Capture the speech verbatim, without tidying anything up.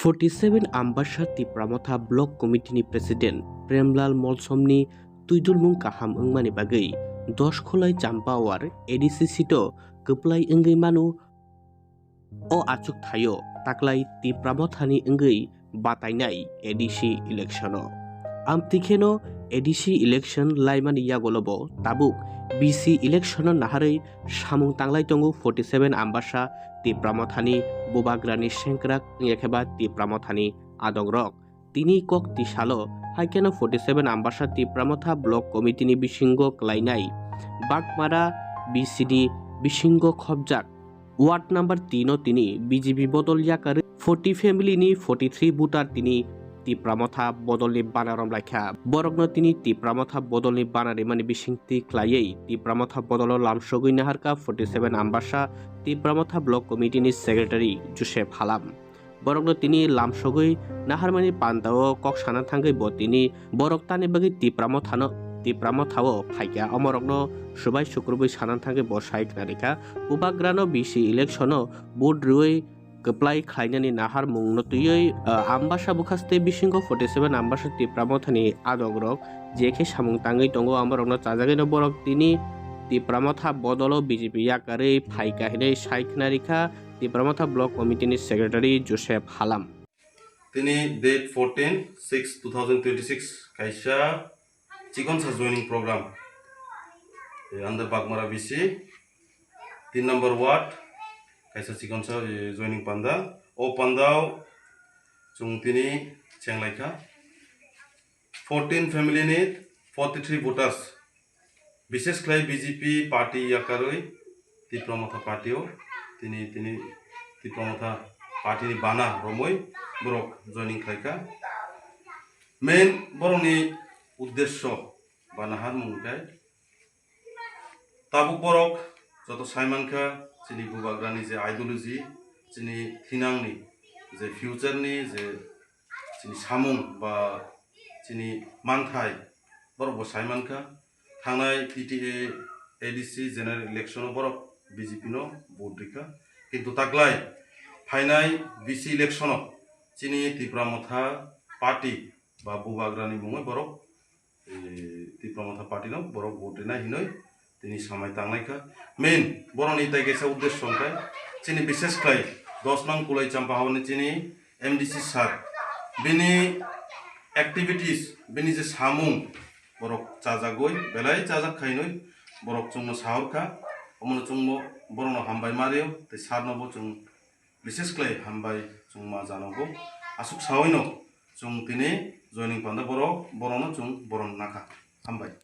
Forty seven Ambasa Tipra Motha Block Committee ni President Premlal Molsomni twidulmung kaham wngmani bagwi Doshkhulai Champawar A D C seat o kwplai wngwi mano. O achuk thaio taklai Tipra Mothani wngwi batainai A D C election o. Amtwi kheno A D C election laimani yagulo bo tabuk B C election o naharwi samung tanglai tongo forty seven Ambasa Tipra Mothani bubagrani sengkrak wngya khe ba Tipra Mothani adongrok. Tini kok tisalo hai kheno forty seven Ambasa Tipra Motha Block Committee ni bisingo klainai Bagmara B C ni bisingo khopjak ward number tin o tini B J P bodol yakarwi forty family ni forty three voter tini Tipra Motha bodolni bana romlaikha. Borokno tini Tipra Motha bodolni bana rimani bisingtwi khlaiwi Tipra Motha bodolo lamsogwi naharkha forty seven Ambasa Tipra Motha Block Committee ni Secretary Joseph Halam. Borokno tini lamsogwi naharmani pandao kok sana thangwi bo tini borok tani bagwi Tipra Mothano, Tipra Mothao phaikha. Omorokno subai sukrubwi sana thangwi bo sai khnarikha. Bubagrano B C election o vote rwui kwplai khlainani naharmungno twiwi, ah, Ambasa bwkhaste bisingo forty seven Ambasa Tipra Mothani adongrok je khe samung tangwi tongo, amorokno chajagwino borok tini Tipra Motha bodolo B J P yakarwi phaikha hinwi sai khnarikha Tipra Motha Block Committee ni Secretary Joseph Halam. Tini date fourteen six two thousand twenty-six kaisa chikonsa joining program, eh, under Bagmara B C, tin number ward, kaisa chikonsa, eh, joining panda. O pandao chwng tini chenglaikha fourteen family ni forty three voters, bishesh khlai B J P party yakarwi Tipra Motha party o tini, tini Tipra Motha party ni bana romwi borok joining khlaikha. Main borokni uddesyo ba naharmung khe tabuk borok joto sai mankha chini bubagrani je ideology, chini thinangni je future ni je chini samung ba chini manthai borok bo sai mankha. Thangnai T T A A D C general election o borok B J P no vote rikha. Kintu taklai phainai B C election o chini Tipra Motha party ba bubagrani mungwi borok, eh, Tipra Motha party no borok vote rinai hinwi tini samai tanglaikha. Main borokni tai kaisa uddesyo hwnkhe chini bishesh khlai dos nang Kulai Champa Haoni chini M D C sir, bini activities, bini je samung borok chajagwi belai chajak khainwi borok chwngno sahorkha. Omono chwngbo borokno hambai mario tei sir no bo chwng bishesh khlai hambai chwng ma janogo. Aswk sawi no chwng tini joining panda borok, borokno chwng boron nakha. Hambai.